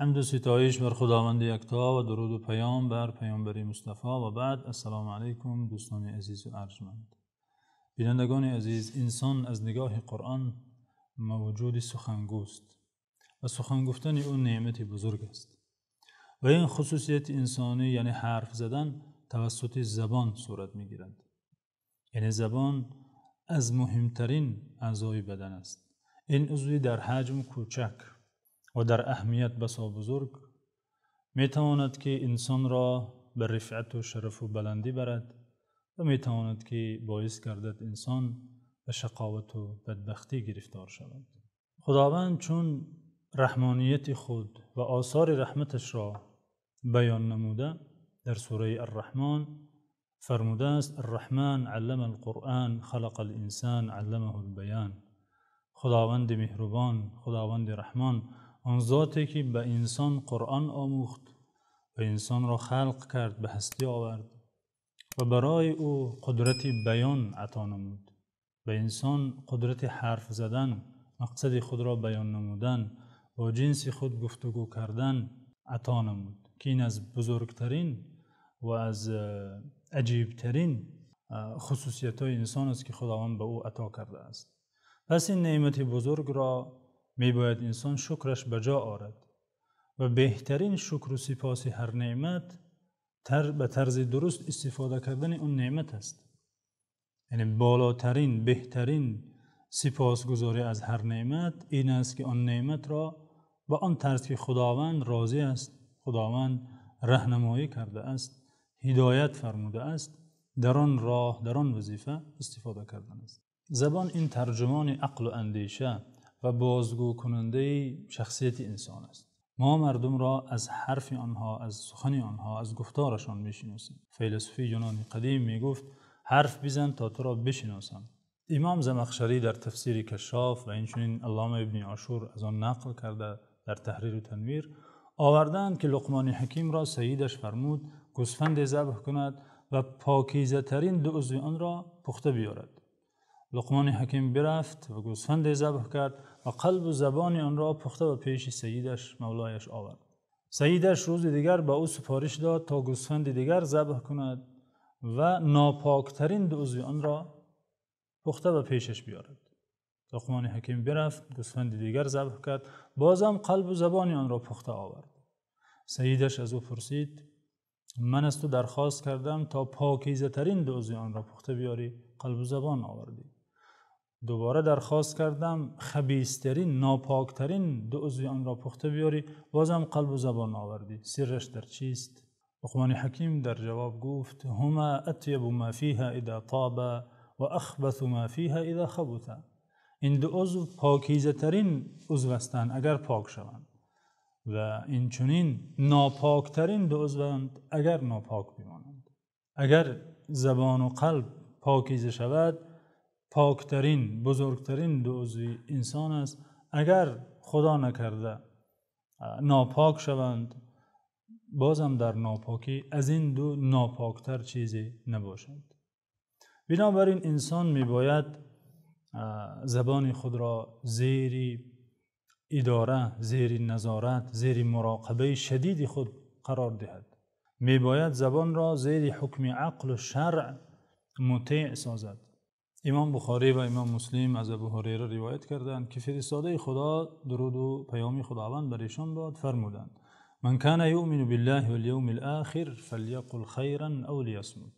Ҳамду ситоиш бар Худованди якто ва дуруду паём бар паёмбари Мустафо ва баъд, ассалому алайкум, дӯстони азизу арҷманд. Бинандагони азиз, инсон аз нигоҳи Қуръон мавҷуди сухангӯст ва сухан гуфтани ӯ неъмати бузург аст ва ин хусусияти инсонӣ, яъне ҳарф задан, тавассути забон сурат мегирад. Яъне забон аз муҳимтарин аъзои бадан аст. Ин узве дар ҳаҷм хурд ва дар аҳамият басо бузург метавонад, ки инсонро ба рифъат ва шараф ва баландӣ барад ва метавонад, ки боис гардад инсон ба шақоват ва бадбахтӣ гирифтор шавад. Худованд чун раҳмонияти худ ва осори раҳматашро баён намуда, дар сураи Ар-Раҳмон фармудааст: Ар-Раҳмон аллама-л-Қуръон, халақа-л-инсон, алламаҳу-л-баён. Худованди меҳрубон, Худованди Раҳмон, он зоте ки ба инсон Қуръон омӯхт ва инсонро халқ кард, ба ҳастӣ овард ва барои ӯ қудрати баён ато намуд. Ба инсон қудрати ҳарф задан, мақсади худро баён намудан, бо ҷинси худ гуфтугӯ кардан ато намуд, ки ин аз бузургтарин ва аз аҷибтарин хусусиятҳои инсон аст, ки Худованд ба ӯ ато кардааст. Пас ин неъмати бузургро мебояд инсон шукраш ба ҷо орад ва беҳтарин шукру сипоси ҳар неъмат ба тарзи дуруст истифода кардани он неъмат аст. Яъне болотарин, беҳтарин сипосгузорӣ аз ҳар неъмат ин аст, ки он неъматро ба он тарз ки Худованд розӣ аст, Худованд роҳнамоӣ кардааст, ҳидоят фармудааст, дар он роҳ, дар он вазифа истифода кардан аст. Забон ин тарҷумони ақл ва андеша ва бозгӯкунандаи шахсияти инсон аст. Мо мардумро аз ҳарфи онҳо, аз сухани онҳо, аз гуфторашон мешиносем. Файласуфи Юнони қадим мегуфт: ҳарф бизан то туро бишносам. Имом Замахшарӣ дар тафсири Кашшоф ва инчунин Аллома Ибни Ошур аз он нақл карда, дар Таҳрир ва Танвир овардаанд, ки Луқмони Ҳакимро сайидаш фармуд гӯсфанде забҳ кунад ва покизатарин ду узви онро пухта биёрад. Луқмони Ҳаким бирафт ва гӯсфанде забҳ кард ва қалб ва забони онро пухта ба пеши сайидаш, мавлояш овард. Сайидаш рӯзи дигар ба ӯ супориш дод то гӯсфанди дигар забҳ кунад ва нопоктарин ду узви онро пухта ба пешаш биёрад. Луқмони Ҳаким бирафт, гӯсфанди дигар забҳ кард, боз ҳам қалб ва забони онро пухта овард. Сайидаш аз ӯ пурсид: ман аз ту дархост кардам то покизатарин ду узви онро пухта биёрӣ, қалб ва забон овардӣ. Дубора дархост кардам хабистарин, нопоктарин ду узви онро пухта биёрӣ, боз ҳам қалб ва забон овардӣ. Сирраш дар чист? Луқмони Ҳаким дар ҷавоб гуфт: ҳума атйабу ма фиҳа иза тоба ва ахбасу ма фиҳа иза хабуса. Ин ду узв покизатарин узв ҳастанд агар пок шаванд ва инчунин нопоктарин ду узванд агар нопок бимонанд. Агар забон ва қалб покиза шавад, поктарин, бузургтарин ду узви инсон аст. Агар худо накарда нопок шаванд, боз ҳам дар нопокӣ аз ин ду нопоктар чизе набошад. Бинобар ин инсон мебояд забони худро зери идора, зери назорат, зери муроқибаи шадиди худ қарор диҳад. Мебояд забонро зери ҳукми ақл ва шаръ мутеъ созад. Имом Бухорӣ ва Имом Муслим аз Абу Ҳурайра ривоят кардаанд, ки фиристодаи Худо, дуруду паёми Худованд бар эшон бод, фармуданд: ман кана юъмину биллаҳи вал явмил охир фалйақул хайран ав лиясмут.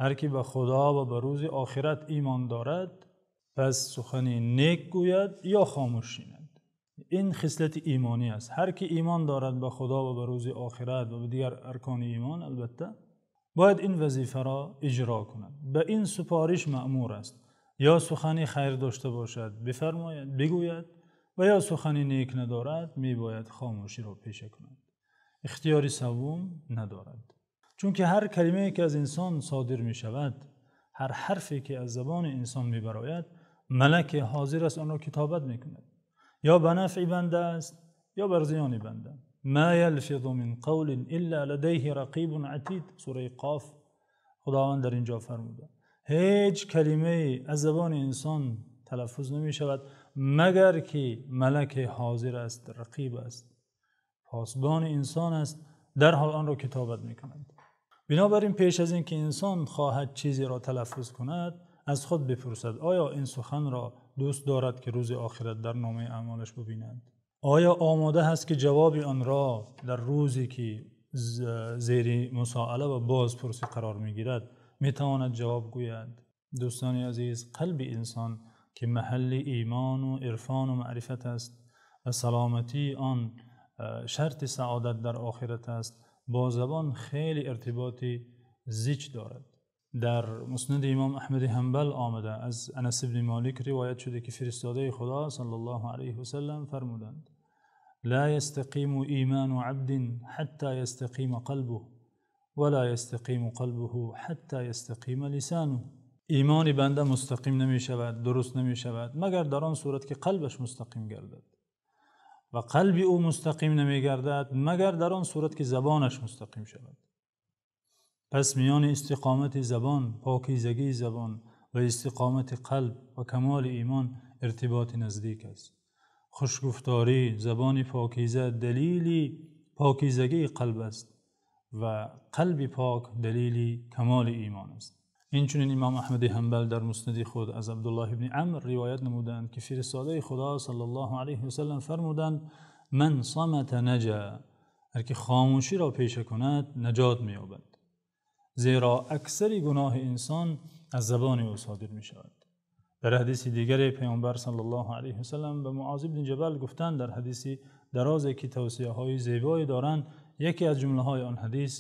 Ҳар ки ба Худо ва ба рӯзи охират имон дорад, пас сухани нек гӯяд ё хомӯш шинад. Ин хислати имонӣ аст. Ҳар ки имон дорад ба Худо ва ба рӯзи охират ва ба дигар аркони имон, албатта бояд ин вазифаро иҷро кунад. Ба ин супориш маъмур аст. Ё сухани хайр дошта бошад, бифармояд, бигӯяд, ва ё сухани нек надорад, мебояд хомӯширо пеша кунад. Ихтиёри севум надорад. Чунки ҳар калимае ки аз инсон содир мешавад, ҳар ҳарфе ки аз забони инсон мебарояд, малак ҳозир аст онро китобат мекунад. Ё ба нафъи банда аст, ё бар зиёни банда. Ма ялфизу мин қавлин илла ладайҳи рақибун атид. Сураи Қоф Худованд дар инҷо фармуда: ҳеҷ калимае аз забони инсон талаффуз намешавад, магар ки малак ҳозир аст, рақиб аст, Посбони инсон аст, дар ҳол онро китобат мекунад. Бинобар ин пеш аз инки инсон хоҳад чизеро талаффуз кунад, аз худ бипурсад: оё ин сухан ро дӯст дорад, ки рӯзи охират дар номаи аъмолаш бибинад? Оё омода аст, ки ҷавоби онро дар рӯзе ки зери мусоала ва бозпурсӣ қарор мегирад, метавонад ҷавоб гӯяд? Дӯстони азиз, қалби инсон ки маҳалли имон ва ирфон ва маърифат аст ва саломатии он шарти саодат дар охират аст, бо забон хеле иртиботи зич дорад. Дар Муснади Имом Аҳмад Ҳанбал омада аз Анас ибни Молик ривоят шуда, ки фиристодаи Худо саллаллоҳу алайҳи васаллам фармуданд: لا يستقيم إيمان عبد حتى يستقيم قلبه ولا يستقيم قلبه حتى يستقيم لسانه. имони банда мустақим намешавад, дуруст намешавад, магар дар он сурат ки қалбаш мустақим гардад, ва қалби ӯ мустақим намегардад магар дар он сурат ки забонаш мустақим шавад. Пас миёни истиқомати забон, покизагии забон ва истиқомати қалб ва камоли имон иртиботи наздик аст. Хушгуфторӣ, забони покиза далели покизагии қалб аст ва қалби пок далели камоли имон аст. Инчунин Имом Аҳмад Ҳанбал дар Муснади худ аз Абдуллоҳ ибни Амр ривоят намуданд, ки фиристодаи Худо саллаллоҳу алайҳи васаллам фармуданд: ман самата наҷа, ҳар ки хомӯширо пеша кунад наҷот меёбад. Зеро аксари гуноҳи инсон аз забони ӯ содир мешавад. Дар ҳадиси дигаре Паёмбар саллаллоҳу алайҳи васаллам ба Муоз ибни Ҷабал гуфтанд, дар ҳадиси дарозе ки тавсияҳои зебое доранд, яке аз ҷумлаҳои он ҳадис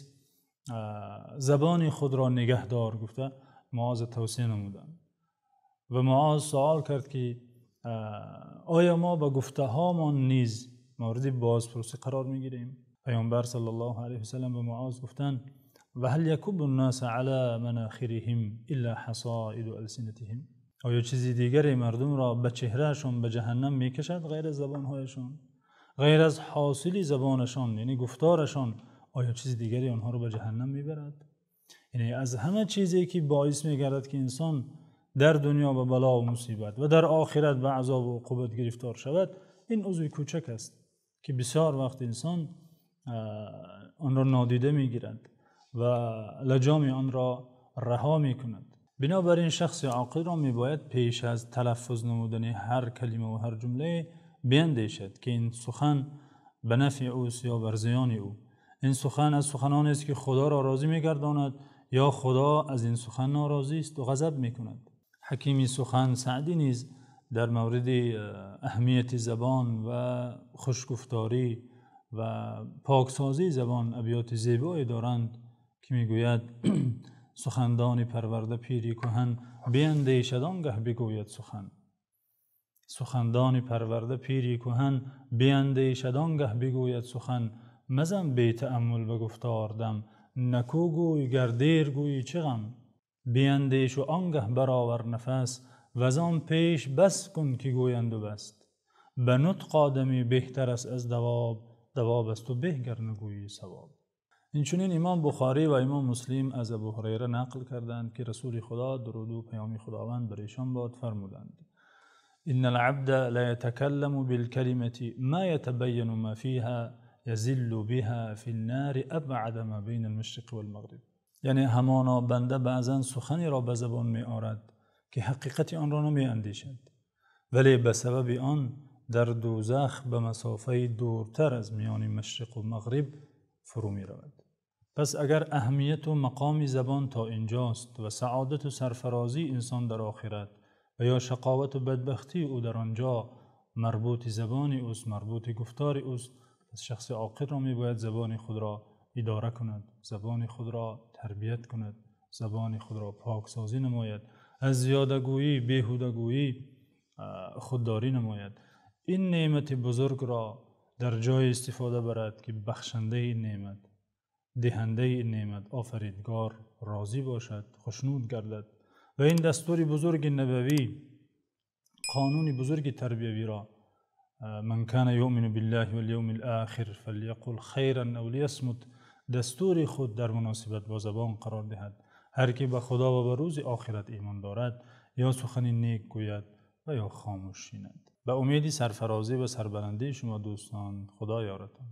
забони худро нигаҳдор гуфта Муоз тавсия намуданд. Ва Муоз савол кард, ки оё мо ба гуфтаҳомон низ мавриди бозпурсӣ қарор мегирем? Паёмбар саллаллоҳу алайҳи васаллам ба Муоз гуфтанд: وهل يكب الناس على مناخرهم إلا حصائد ألسنتهم. оё чизи дигаре мардумро ба чеҳраашон ба ҷаҳаннам мекашад ғайр аз забонҳояшон, ғайр аз ҳосили забонашон, яъне гуфторашон? Оё чизи дигаре онҳоро ба ҷаҳаннам мебарад? Яъне аз ҳама чизе ки боис мегардад ки инсон дар дунё ба бало ва мусибат ва дар охират ба азоб ва уқубат гирифтор шавад, ин узви кӯчак аст, ки бисёр вақт инсон онро нодида мегирад ва лаҷоми онро раҳо мекунад. Бинобар ин шахси оқилро мебояд пеш аз талаффуз намудани ҳар калима ва ҳар ҷумла биандешад, ки ин сухан ба нафъи ӯст ё бар зиёни ӯ. Ин сухан аз суханонест ки Худоро розӣ мегардонад ё Худо аз ин сухан норозист ва ғазаб мекунад. Ҳакими сухан Саъдӣ низ дар мавриди аҳамияти забон ва хушгуфторӣ ва поксозии забон абёти зебое доранд, ки мегӯяд: сухандони парварда пири куҳан, биандешад он гаҳ бигӯяд сухан. Сухандони парварда пири куҳан, биандешад он гаҳ бигӯяд сухан. Мазан бетааммул ба гуфтор дам, накӯ гӯй гар дер гӯйӣ чӣ ғам. Биандеш ва он гаҳ баровар нафас, ваз он пеш бас кун ки гӯянд баст. Ба нутқ одамӣ беҳтар аст аз давоб, давоб аст ту беҳ гар нагӯйӣ савоб. Инчунин Имом Бухорӣ ва Имом Муслим аз Абу Ҳурайра нақл карданд, ки Расули Худо дуруд ва паёми Худованд бар эшон бод фармуданд: إن العبد ليتكلم بالكلمة ما يتبين ما فيها يزل بها في النار أبعد ما بين المشرق والمغرب. яъне ҳамоно банда баъзан сухане ро ба забон меорад, ки ҳақиқати онро намеандешад, вале ба сабаби он дар дӯзах ба масофаи дуртар аз миёни машриқ ва мағриб фурӯ меравад. Пас агар аҳамият ва мақоми забон то инҷост ва саодат ва сарфарозии инсон дар охират ва ё шақоват ва бадбахтии ӯ дар онҷо марбути забони ӯст, марбути гуфтори ӯст, пас шахси оқилро мебояд забони худро идора кунад, забони худро тарбият кунад, забони худро поксозӣ намояд, аз зиёдагӯйӣ, беҳудагӯйӣ худдорӣ намояд. Ин неъмати бузургро дар ҷое истифода барад, ки бахшандаи ин неъмат, диҳандаи ин неъмат, офаридгор розӣ бошад, хушнуд гардад. Ва ин дастури бузурги набавӣ, қонуни бузурги тарбиявиро من كان يؤمن بالله واليوم الآخر فليقل خيرا أو ليصمت дастури худ дар муносибат бо забон қарор диҳад. Ҳар ки ба Худо ва ба рӯзи охират имон дорад, ё сухани нек гӯяд ва ё хомӯш шинад. Ба умеди сарфарозӣ ва сарбаландии шумо дӯстон, Худо ёратон.